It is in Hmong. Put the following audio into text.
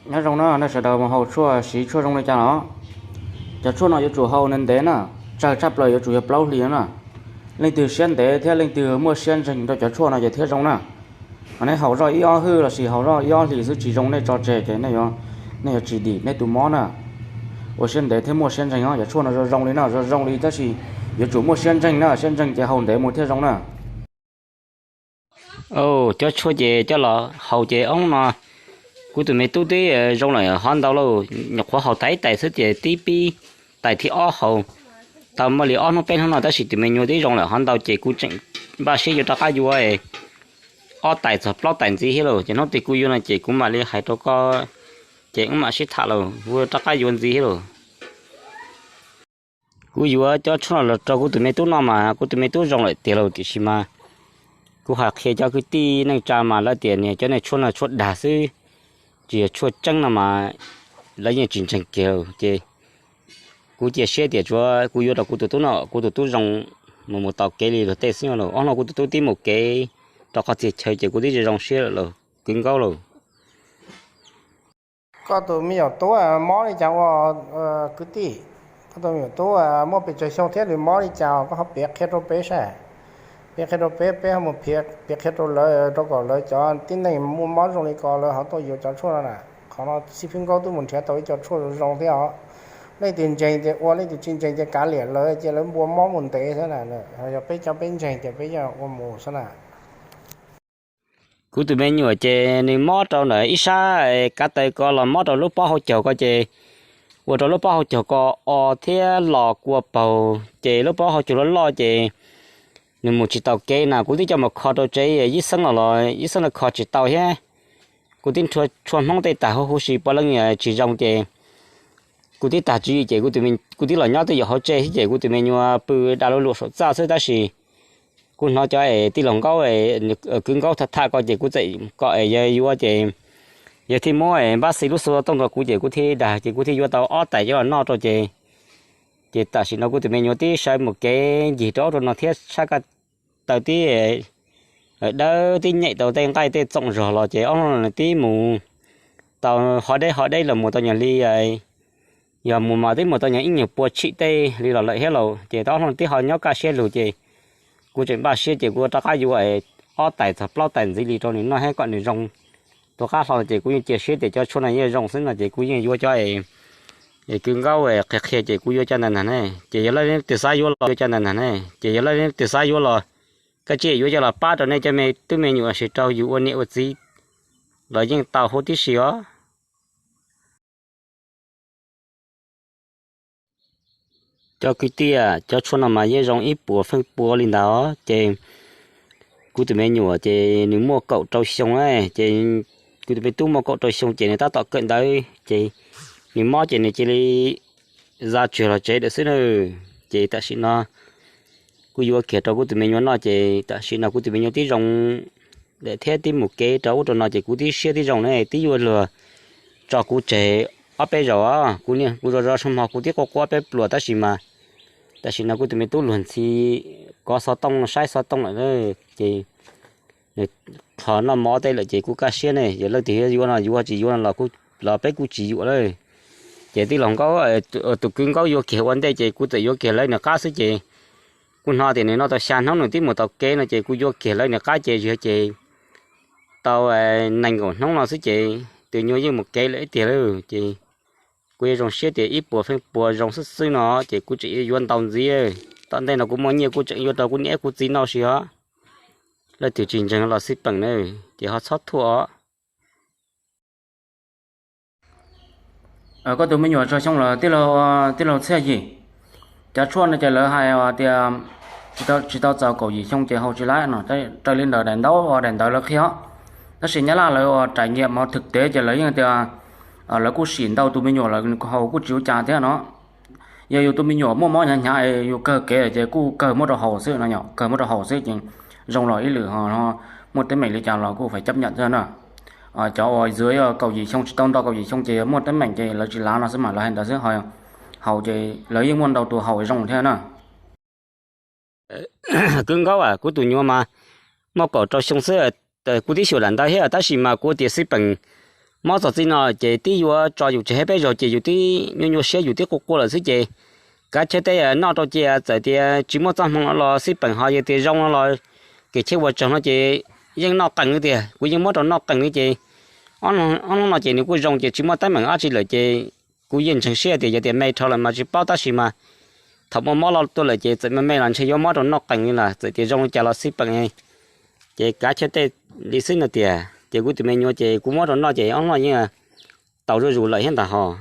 Nyob zoo na, nej sawv daws mus haus tshuaj siv tshuaj zoo li cas los? Cov tshuaj no yuav tsum haus ntev ntev na, tsawg tshaj plaws yuav tsum yog plaub hlis na. Leej twg siab ntev thiab leej twg muaj siab ntseeg rau cov tshuaj no ces thiaj zoo na. Ho nej haus zoj ib ob hwj lossis haus zoj ib ob hlis xwb tsis zoo nej tso tseg ces nej yuav tsis dim nej tus mob na. Ua siab ntev thiab muaj siab ntseeg os, cov tshuaj no zoo zoo li na, zoo zoo li tab sis yuav tsum muaj siab ntseeg na, siab ntseeg ces haus ntev mus thiaj zoo na. Cov tshuaj ces coj los haus ces ob hnub no kuv tus me tub twb zoo lawm hov ntau lauj, nyuam qhuav haus tau ib tais xwb ces tib pib tais thib ob haus tau muaj li ob hnub peb hnub no tab sis tus me nyuam twb zoo lawm hov ntau ces kuv tseem npaj siab yuav rov qab yuav ob tais txog plaub tais ntxiv thiab lauj. Ces hnub twg kuv yuav no ces kuv mam li hais rau koj, ces wb mam sib tham lauj, kuv rov qab yuav ntxiv thiab lauj. Kuv yuav cov tshuaj no los rau kuv tus me tub noj mas kuv tus me tub zoo lawm tiag lauj, tiam sis mas kuv hais qhia cov kwv tij neej tsa mas lawv tias niag cov niag tshuaj no tshuaj dag xwb, tsis yog tshuaj tseeb no mas lawv yeej tsis ntseeg kiag lauj. Ces kuv cia siab tias tsuav kuv yuav rau kuv tus tub no, kuv tus tub zoo mus mus tau kev li luag tej xwb lauj. Ob hnub kuv tus tub tib mus kev rau qhov txhia chaw ces kuv twb zoo siab lawm lauj, kwv Nkaub lauj. Koj tus me nyuam tub mob li cas ua kwv tij? Koj tus me nyuam tub muaj pes tsawg xyoo thiab nws mob li cas koj ho piav qhia rau peb saib. Piav qhia rau peb, peb ho mus piav qhia rau lawv rau kom lawv cov tib neeg muaj mob zoo li ko lawv ho tuaj yuav cov tshuaj no na. Qhov no xib fwb Nkaub twb mus nrhiav tau ib co tshuaj zoo zoo thiab os. Leej twg ntseeg ces ua, leej twg tsis ntseeg ces kav liam lawv ces lawv npua mob mus ntev xwb na. Yog peb cov peb ntseeg ces peb yeej ua mus xwb na. Kuv tus me nyuam ces nws mob rau ntawm ib sab kav taw ko los mob rau lub pob hauv caug ko ces ua rau lub pob hauv caug ko o thiab los kua paug ces lub pob hauv caug loj loj ces nws mus tsis tau kev na. Kuv twb coj mus kho rau tsev yib xeeb los los yib xeeb los kho tsis tau thiab. Kuv twb nrhua tshuaj Hmoob tej tag huv huv si puav leej tsis zoo ces kuv twb tag tswv yim ces kuv twb los nyob twj ywm hauv tsev thiab ces kuv tus me nyuam pw da luag luag saum txaj xwb tab sis kuv hnov cov es tij laug Nkaub, kwv Nkaub tham tham ko ces kuv txawm kom es yawg yuav ces yawg thiaj muab npab xi lub xov tooj rau kuv ces kuv thiaj dag ces kuv thiaj yuav tau ob tais coj los noj rau ces, ces tam sim no kuv tus me nyuam tib sawv mus kev ncig rau ub rau no thiab sab ko taw tib dawb tib nyeem tau tej nqaij tej txoom zog los ces ob hnub no nws tib mus tau ho deb ho deb los mus tau nyuag li, yog mus mas twb mus tau nyuag ib nyuag pua tshim tej li los lawm thiab lauj. Ces tau ob hnub no tib ho nyob kaj siab lug ces kuv tseem npaj siab ces kuv rov qab yuav ob tais txog plaub tais ntxiv li rau nws noj thiab kom nws zoo. Tus qab hlo ces kuv yeej cia siab tias cov tshuaj no yeej zoo xwb no ces kuv yeej yuav cov es kwv Nkaub qhia qhia ces kuv yuav cov ntawd ntag ne. Ces yog leej twg xav yuav los yuav cov ntawd ntag ne. Ces yog leej twg xav yuav los, koj cia yuav coj los pab rau nej cov me tub me nyuam lossis rau yus ua niam ua txiv los yeej tau huv tib si os. Cov kwv tij, cov tshuaj no mas yeej zoo ib puas feem pua li ntawd ces kuv tus me nyuam ces nws muaj kaum rau xyoo na, ces kuv tus me tub muaj kaum rau xyoo ces nws tab tom kawm ntawv ces nws mob ces nws cia li za tseg los tsev lawm xwb na. Ces tam sim no kuv yuav kiag rau kuv tus me nyuam noj ces tam sim no kuv tus me nyuam tib zoo lawm thiab tib mus kev rau ub rau no ces kuv tib siab tib zoo ne, tib yuav luag tso kuv tseg ob peb zaug. Kuv niam kuv zov zov sab hmo kuv tib quaj quaj peb pluas tab sis mas tam sim no kuv tus me tub luag ntxhi kov xov tooj saib xov tooj lawm ces nws qhov noj mov tej lawm ces kuv kaj siab ne. Yog leej twg yuav no yuav, tsis yuav no los peb kuj tsis yuam lawm. Ces tij laug Nkaub, tus kwv Nkaub yuav kiag ua ntej ces kuv txawm yuav kiag lawv nws qab xwb ces kuv hnov tias nws noj tau xya hnub nws twb mus tau kev no ces kuv yuav kiag lawv nws qab ces zig ces tau nees nkaum hnub no xwb ces tus nyuag yeej mus kev lawm ib tiag lawm ces kuv yuav zoo siab tias ib puas feem pua zoo xwb xwb no ces kuv tseem yuav ntau ntxiv. Tom ntej no kuv muaj nyiaj kuv tseem yuav rau kuv niam kuv txiv noj si os. Leej twg tsis ntseeg los xij peem na, ces ho txhob thuam os. Koj tus me nyuam tsawg xyoo lawm tij laug Txhiaj Yig? Cov tshuaj no ces lawv hais tias tsis tau txaus kaum yim xyoo ces haus tsis laib no, raws li ntawm daim ntaub, daim ntawv lawv qhia. Tab sis Nyab Laj lawv uas trải nghiệm mov thực tế ces lawv yeej tias lawv kuj sim ntau tus me nyuam lawm nws haus kuj tsis ua cas thiab no. Yog yus tus me nyuam muaj mob hnyav hnyav yus kawg kev ces kuj kawg muab rau haus xwb no, kawg muab rau haus xwb ces zoo los ib lwm ho muaj teeb meem li cas los kuj phải chấp nhận thiab na. Cov uas dưới kaum yim xyoo, tsis tau nto kaum yim xyoo ces muaj teeb meem ces lawv tsis lav no xwb mas lawv hais ntawd xwb. Haus ces lawv yeej muaj ntau tus haus zoo thiab na. Kwv Nkaub, kuv tus nyuam mas muaj kaum rau xyoo xwb, kuv twb xyuam daim ntawv thiab tab sis mas kuv tias xij peem mob txog txij no ces twb yuav tso yus tsis hais peb zaug ces yus twb nyuaj nyuaj siab, yus twb quaj quaj lawm xwb ces kav chaw tej noj rau ces txawm tias tsis muaj txoj hmoo no los xij peem ho yog tias zoo no los kev cheb ua tsaug no ces yeej noj qees li tiag, kuv yeej muab rau noj qees li ces ob hnub no ces nws kuj zoo ces tsis muaj teeb meem dab tsi lawm ces kuv yeej ntseeg siab tias yog tias me dhau lawm mas tsis paub tab sis mas thaum muaj mob los tuaj lawm ces txawm me me los ntshe yuav muab rau noj qees li lawm, txawm tias zoo li cas los xij peem ces kav chaw tej li xwb no tiag. Ces kuv tus me nyuam ces kuv muab rau noj ces ob hnub no yeej tau zuj zus lawm thiab ntag ho.